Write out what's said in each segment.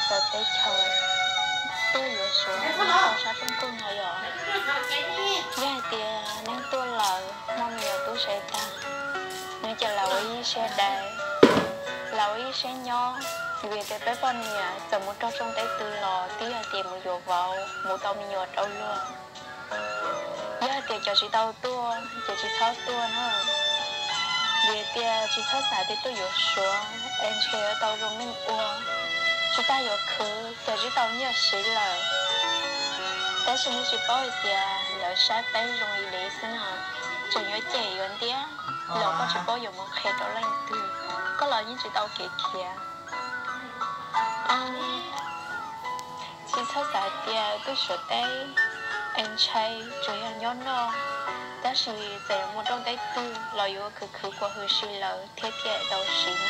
txawv teb chaws tuaj yuav Suav rau sab rooj kub no yom. Yog hais tias neeg tuaj lawm muaj me nyuam tub se tag, nws ces lam ua ib siab dai, lam ua ib siab nyob, vim tias peb poj niam txawm mus raug tsoom teb twg los twb yog tias mus yuav vauv mus tau me nyuam rau luag. Yog hais tias cov tsis tau tuaj ces tsis txhob tuaj na, vim tias tsis txhob xav tias tuaj yuav Suav es ntshe yuav tau zoo neej ua, tsis tas yuav khwv ces twb tau nyiaj siv lawm. Tab sis nej tsis paub hais tias lawv saib peb zoo li li xwb no, tseem yuav cem yuav ntiab los koj tsis paub yuav mus qhia rau leej twg, koj los yeej tsis tau kev khiav. Tsis txhob xav tias tuaj Suav teb es ntshai tsuas yog nyob noj, tab sis txawm yuav mus rau teb twg los yuav khwv khwv kuas hws si lawm thiab thiaj tau siv na.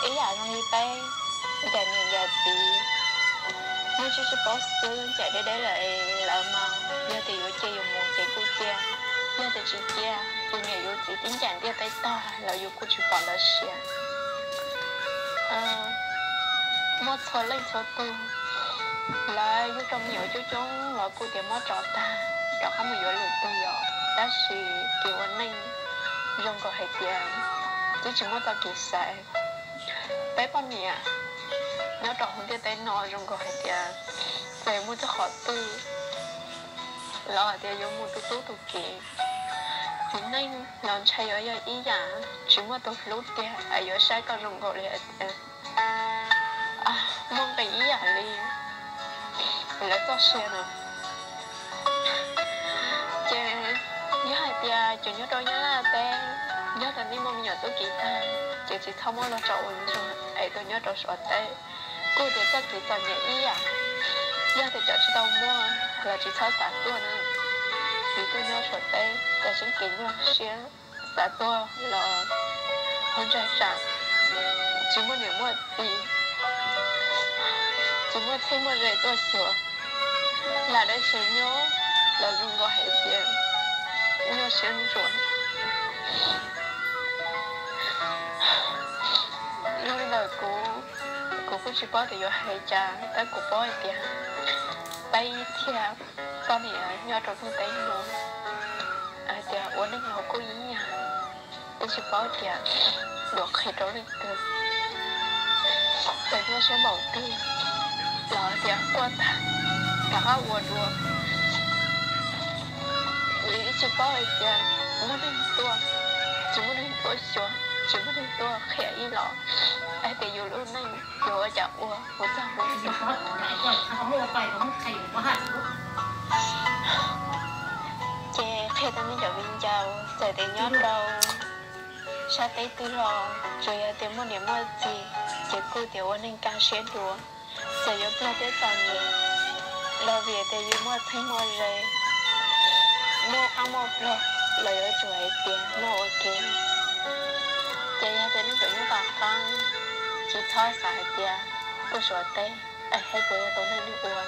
Ib yam zoo li peb ncaim niam ncaim txiv, nej tsis tsis paub xwb, ncaim deb deb lawm es lawv mas yog tias yuav cia yus mus ces kuj cia, yog tias tsis cia, yus niam yus txiv twb ncaim ntiaj teb tag los yus kuj tsis pom lawv siav. Muaj txhua leej txhua tus, lawv yug tau me nyuam coob coob los kuj tias muab tso tag rov qab mus yuav lwm tus yom, tab sis kev ua neej zoo nkaus hais tias twb tsis muaj txoj kev xaiv. Peb poj niam nyob rau hauv ntiaj teb no zoo nkaus hais tias txawm muaj txoj qhov twg los hais tias yuav mus tu tub tu kiv, txiv neej los ntshai yuav yog ib yam tsis muaj tus hlub tiag es yuav saib koj zoo nkaus li hais tias muaj nqis ib yam li lawv txoj sia no. Ces yog hais tias cov nyob rau Nyab Laj teb, yog tias nej muaj me nyuam tub kiv tag ces tsis txhob muab los tso ua ntsuag es tuaj nyob rau Suav teb, kuj tias txoj kev txom nyem ib yam. Yog tias cov tsis tau muaj los tsis txhob xav tuaj na, vim tuaj nyob Suav teb ces tseeb kev nyuaj siab, xav tuaj los ho ntshai tsam tsis muaj niam muaj txiv, tsis muaj txheeb muaj ze tuaj xyuas, lam dab tsi nyob los zoo nkaus hais tias nyuaj siab ntsuas. Zoo li ntawd kuv, kuv kuj tsis paub tias yuav hais cas, tab kuv paub hais tias peb thiab poj niam nyob rau lub teb no hais tias ua neej los kuj ib yam, twb tsis paub tias yuav qhia rau leej twg. Txawm nyuaj siab npaum twg los tias quaj tag rov qab ua dua, vim twb tsis paub hais tias muaj neeg tuaj, tsis muaj neeg tuaj xyuas, tsis muaj neeg tuaj qhia ib los hais tias yus lub neej yuav ua cas ua mus txog hnub no. Ces qhia rau nej cov viv ncaus, txawm tias nyob rau sab teb twg los tsuas yog tias muaj niam muaj txiv ces kuj tias ua neeg kaj siab dua. Txawm yuav pluag thiab txom nyem los vim tias yus muaj txheeb muaj ze, muaj qab muaj pluag los yuav tsum hais tias noj ua ke. Ces yog tias nej cov nyob tom qab tsis txhob xav hais tias tuaj Suav teb es hais tias yog tus neeg nej ua